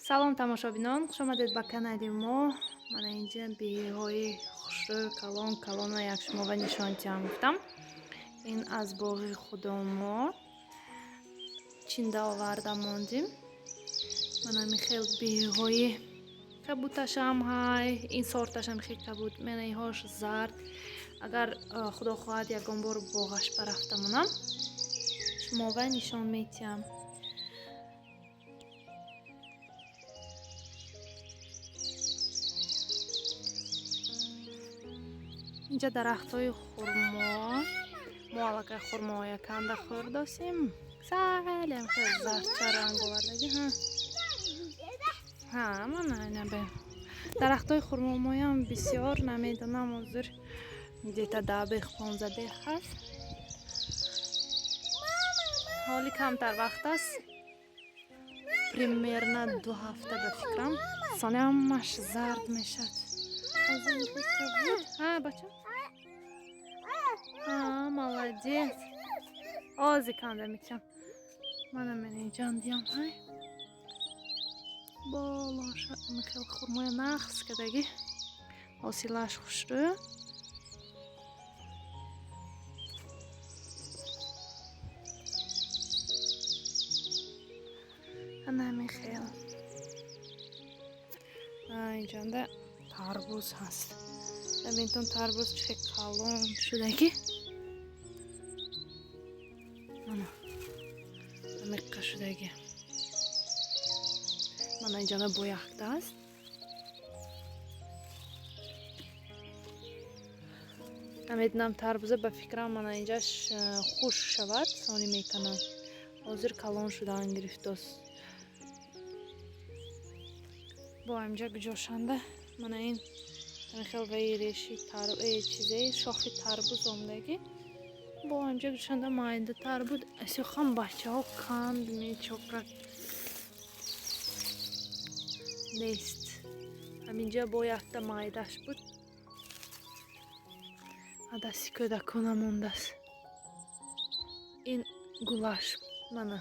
Салом, тамошобинон, хушомадед ба канали мо. Мана инҷа беҳои хушрӯ, калон калона як шумова нишон диҳам гуфтам. Ин аз боғи худомо чинда оварда мондим. Мана михел беҳои кабуташам ҳай, ин сорташам хел кабут, мана иҳош зард. Агар худо хоҳад, ягон бор боғаш барафта монам, шумова нишон метиҳам. Инҷа дарахтҳои хурмо. Мо аллакай хурмоҳоя канда хӯрдосем. Салем хел зардча ранг овардаги. Ҳа, мана инабе дарахтҳои хурмомоям бисёр, намедонам, ҳозир где-то 10 бех, 15 бех ҳаст. Ҳоли камтар вақт аст, примерно 2 ҳафта ба фикрам, сони ҳамаш зард мешад. Ҳа, бача, молодец, ози канда мекушам. Мана менеҷан диям ҳай болоша михел хурмоя нағз кадаги, ҳосилааш хушрӯ. Ана михел инҷанда тарбуз ҳаст. Бинтон, тарбуз чӣ хел калон шудагӣ. Мана амиққа шудагӣ. Мана инҷана бо якта аст. Намедонам, тарбуза ба фикрам, мана инҷаш хушк шавад, сони меканам. Ҳозир калон шудан гирифтост. Бо инҷа гуҷошанда мана ин хел ваи реши чизе, шохи тарбуз омдагӣ. Бо инҷа гӯшанда майда тарбуз асёхан бачаҳо канд мечокрад. Нест. Ҳаминҷа бо якта майдаш буд. Дасти кӯдакона мондааст. Ин гулаш мана.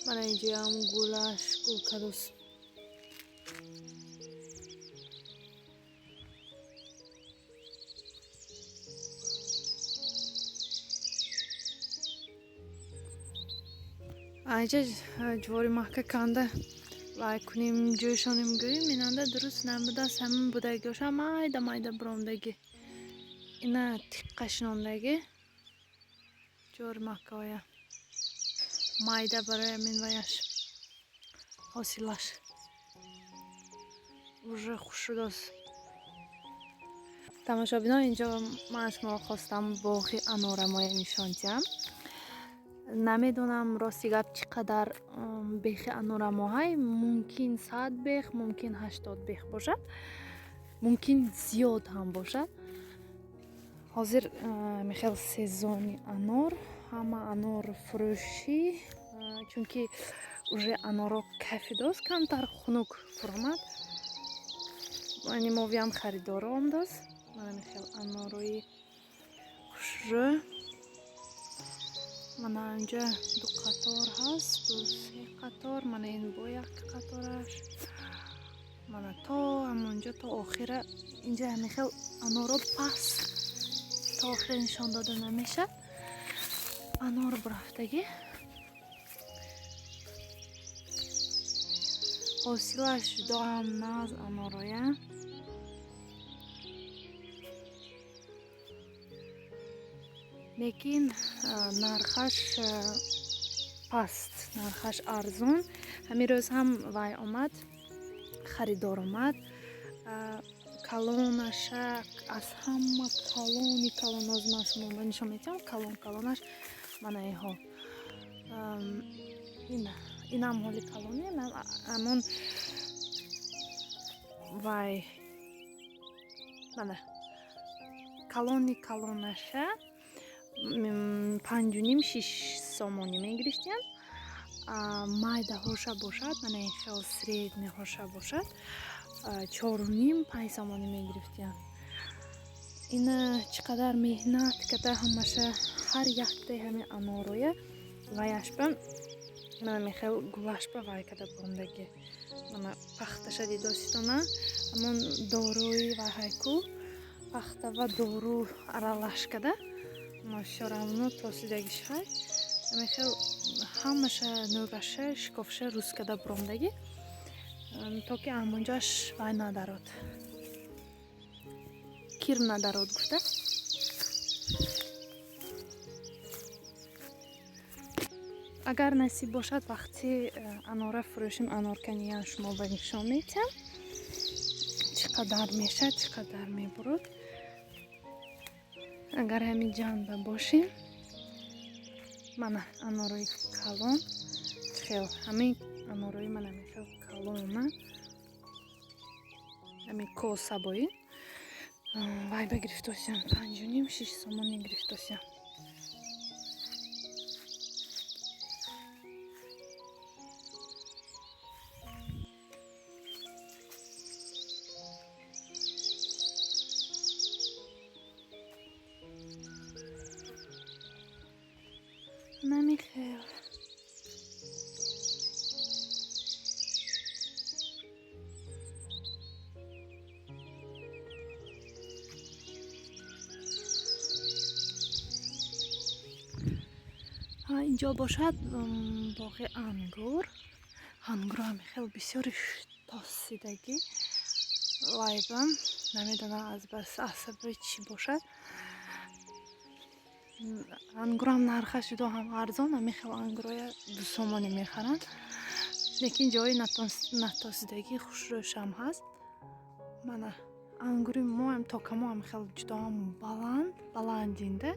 Мана инҷоям гулаш гул кадост. Инҷа ҷувори маҳка канда вай кунем, ҷӯшонем гӯем, инанда дуруст набудааст. Ҳамин будагиоша майда майда биромдагӣ. Ина тиққа шинондагӣ ҷувори маҳкаоя майда, барои ҳамин ваяш ҳосилаш уже хуш шудааст. Тамошобинон, инҷо ман шумо хостам боғи анорамоя нишон диҳам. Намедонам, рости гап, чӣ қадар бехи анорамоҳай. Мумкин 100 бех, мумкин 80 бех бошад, мумкин зиёд ҳам бошад. Ҳозир михел сезони анор, ҳама анор фурӯшӣ, чунки уже аноро кафидост, камтар хунук фуромад. Яъне мовиам харидоро омдааст. Мана михел анорои хушрӯ. Мана инҷа ду қатор ҳаст, ду се қатор. Мана ин бо як қатораш. Мана то ҳамонҷо, то охира. Инҷа ҳамихел аноро паст, то охира нишон дода намешад. Анор бурафтагӣ. Ҳосилаш ҷудоам нағз анороя. Лекин нархаш паст, нархаш арзон. Ҳамин рӯз ҳам вай омад, харидор омад. Калонаша аз ҳама калони калон, ҳозир ман шуморо нишон медиҳам, калон калонаш мана иҳо. Инам ҳоли калоне, ҳамон вай мана калони калонаша 5,5, 6 сомонӣ мегирифтиянд. Майдаҳоша бошад, мана ин хел средний ҳоша бошад, 4,5, 5 сомонӣ мегирифтиянд. Ина чӣ қадар меҳнат карда, ҳамаша ҳар яктаи ҳамин анороя ваяшба мана мехел гулашба вай карда буромдаги. Мана пахташа дидоситона, ҳамон доруи вайҳайку пахта ва дору аралаш карда, но всё равно тосидагиш ҳай. Мехел ҳамаша нӯгаша шикофша рӯз карда буромдаги, то ки ҳамонҷоаш вай надарод, кирм надарод гуфта. Агар насиб бошад, вақти анора фурӯшим, анорканиян шумо ба нишон метиҳам, чӣ қадар мешад, чӣ қадар мебурад. Агар ҳамин ҷанба бошем, мана анорои калон хел, ҳамин анорои мана мехел калона, ҳамин коса боин вай ба гирифтосиям 5,5-6 сомони гирифтосиям. Намихел. Инҷо бошад боғи ангур. Ангур ҳам хел бисёри тосидагӣ вайба, намедонам аз бас асаби чӣ бошад. Ангурам нархаш ҷудо ҳам арзон, ҳамин хел ангуроя 2 сомонӣ мехаранд, лекин ҷои натосидагӣ хушрӯшам ҳаст. Мана ангури моам токамо ҳам хел ҷудо ҳам баланд баландинда.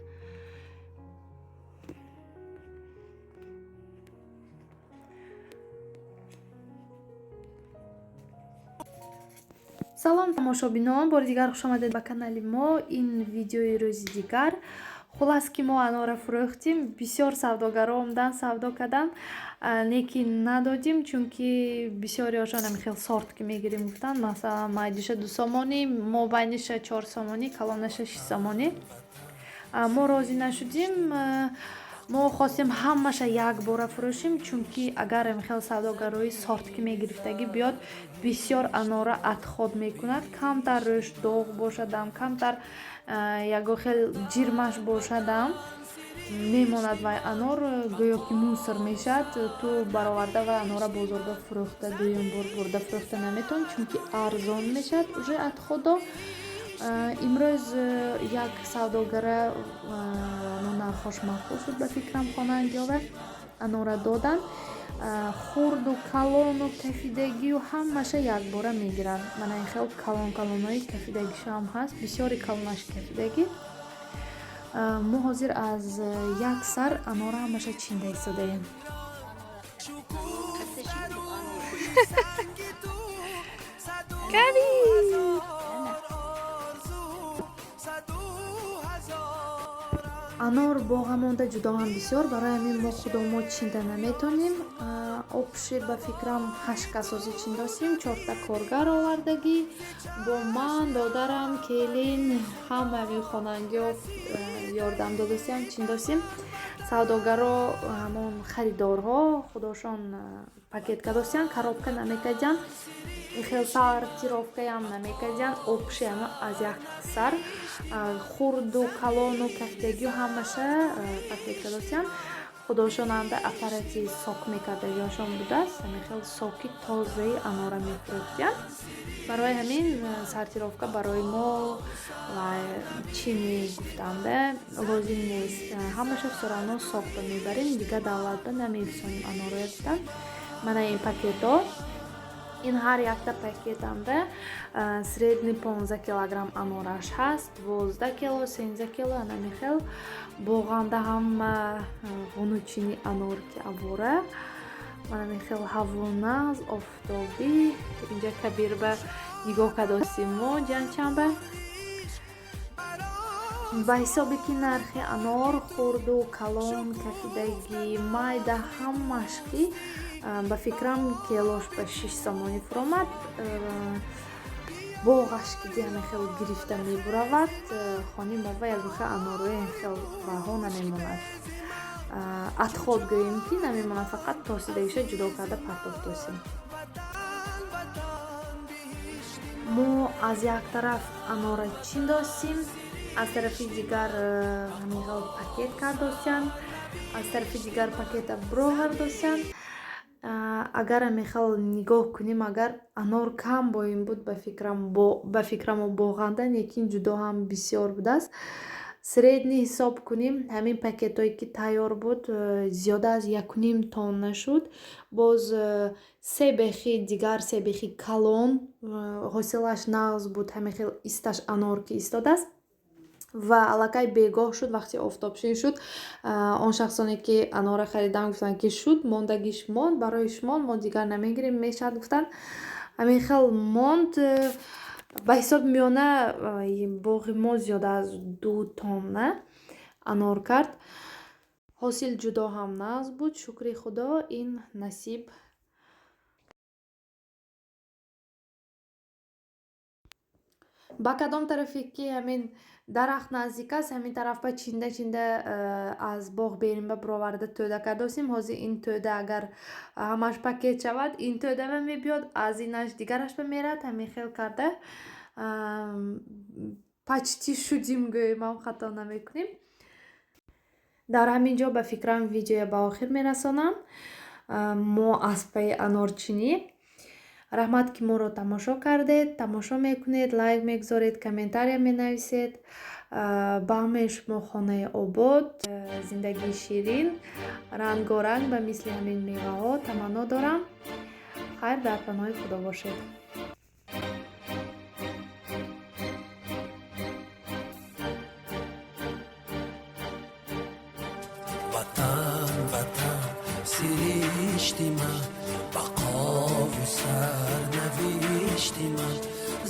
Салом тамошобинон, бори дигар хуш омадед ба канали мо. Ин видеои рӯзи дигар. Хулас ки мо анора фурӯхтим, бисёр савдогаро омдан, савдо кардан, лекин надодим, чунки бисёриҳошон ҳамин хел сорт ки мегирим гуфтанд. Масалан, майдиша 2 сомонӣ, мобайниша 4 сомонӣ, калонаша 6 сомонӣ. Мо розӣ нашудим. Мо хостем ҳамаша якбора фурӯшем, чунки агар ҳамин хел савдогарои сорт ки мегирифтагӣ биёд, бисёр анора отход мекунад. Камтар рӯш доғ бошадам, камтар ягон хел ҷирмаш бошадам, мемонад вай анор, гӯё ки мусор мешавад. Ту бароварда вай анора бозорга фурӯхта, дуюм бор бурда фурӯхта наметавон, чунки арзон мешавад уже отходо. Имрӯз як савдогара нархош маъқул шуд ба фикрам, хонандиёва анора додан. Хурду калону кафидагию ҳамаша якбора мегиранд. Мана ин хел калон калонои кафидагишам ҳаст, бисёри калонаш кафидагӣ. Мо ҳозир аз як сар анора ҳамаша чинда истодаем. Кабир! Анор боға монда ҷудо ҳам бисёр, барои ҳамин мо худомо чинда наметонем. Обши ба фикрам 8 кас ҳозир чиндосем, 4та коргар овардагӣ бо ман, додарам, келин, ҳама хонангиҳо ёрдам додосем, чиндосем. Савдогаро ҳамон харидорҳо худошон пакет кадосян, коробка намекардян, хел сортировкаям намекардян, обши ҳама аз як сар хурду калону кафидагию ҳамаша пакет кадосян. Худошон анда аппарати сок мекардагиашон будааст, ҳамин хел соки тозаи анора мефурӯхтян. Барои ҳамин сортировка барои мо ва чини гуфтанда лозим нест. Ҳамаша всё равно сокба мебарем, дигар давлатба намефисонем анороя гуфтан. Мана ин пакетҳо, ин ҳар якта пакетанда средний 15 килограмм анораш ҳаст, 12 кило, 13 кило, ана хел боғанда ҳама ғунучини анор ки авора. Мана хел ҳаво нағз, офтобӣ. Инҷа Кабирба нигоҳ кардосим мо ҷанчанба. Ба ҳисобе ки нархи анор хурду калон, кафидагӣ, майда ҳамаш ки ба фикрам килош ба 6 сомонӣ фуромад. Боғаш ки ҳаме хел гирифта мебуравад, хони мова ягон анорои хел баҳо намемонад. Отход гӯем, ки намемонад, фақат тосидагиша ҷудо карда партофтосем. Мо аз як тараф анора чиндосем, аз тарафи дигар ҳамин хел пакет кардосянд, аз тарафи дигар пакета бировардосянд. Агар ҳамин хел нигоҳ кунем, агар анор кам боим буд, ба фикрамо боғанда, лекин ҷудо ҳам бисёр будааст. Средний ҳисоб кунем, ҳамин пакетҳое ки тайёр буд, зиёда аз 1,5 тонна шуд. Боз се бехи дигар, се бехи калон, ҳосилаш нағз буд, ҳамин хел исташ анор ки истодааст. Ва аллакай бегоҳ шуд, вақти офтобшин шуд, он шахсоне ки анора харидан гуфтанд, ки шуд, мондагиш монд, барои шумо мо дигар намегирем, мешавад, гуфтанд. Ҳамин хел монд. Ба ҳисоби миёна боғи мо зиёда аз 2 тонна анор кард. Ҳосил ҷудо ҳам нағз буд, шукри Худо, ин насиб. Ба кадом тарафе ки ҳамин дарахт наздик аст, ҳамин тараф ба чинда чинда аз боғ берин ба бироварда тӯда кардосем. Ҳозир ин тӯда агар ҳамаш пакет шавад, ин тӯдава мебиёд, аз инаш дигараш ба мерад. Ҳамин хел карда почти шудим, гӯем ҳам хато намекунем. Дар ҳамин ҷо, ба фикрам, видеоя ба охир мерасонам. Мо аз пайи анорчинӣ. Раҳмат, ки моро тамошо кардед, тамошо мекунед, лайк мегузоред, комментария менависед. Ба ҳамаи шумо хонаи обод, зиндагии ширин, рангоранг ба мисли ҳамин меваҳо таманно дорам. Хайр, дар паноҳи Худо бошед. Ватан, Ватан, сиришти ман, бақову сарнавишти ман,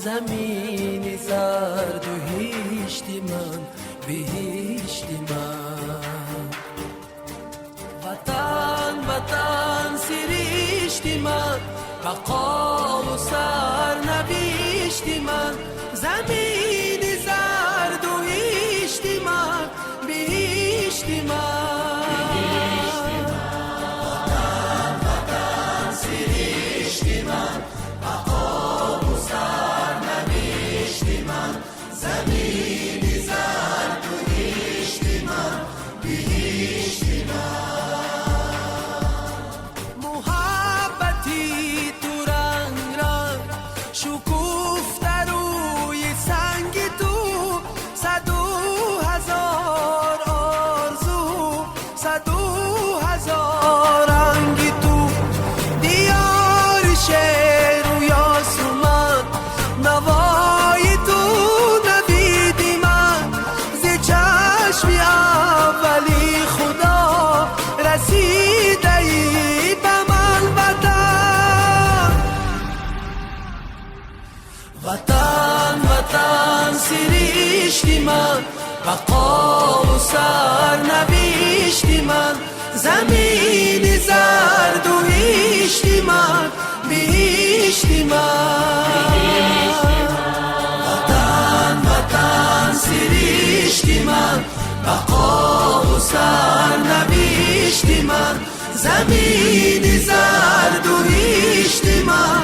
замини зарду ҳишти ман, биҳишти ман. Ватан, Ватан, сиришти ман, бақову сарнавишти ман, замини зарду ҳишти ман, биҳишти ман. Сиришти ман, бақову сарнавишти ман, замини зарду ҳишти ман, биҳишти ман. Муҳаббати ту ранг ранг шукуфта рӯи санги ту, саду ҳазор орзу, саду ҳазор ранги ту, диёри шеру ёсуман, навои ту навиди ман, зи чашми аввали Худо расидаи ба ман Ватан. Ватан, Ватан, сиришти ман, бақову сарнавишти ман, замини зарду ҳишти ман, биҳишти ман. Ватан, Ватан, сиришти ман, бақову сарнавишти ман, замини зарду ҳишти ман.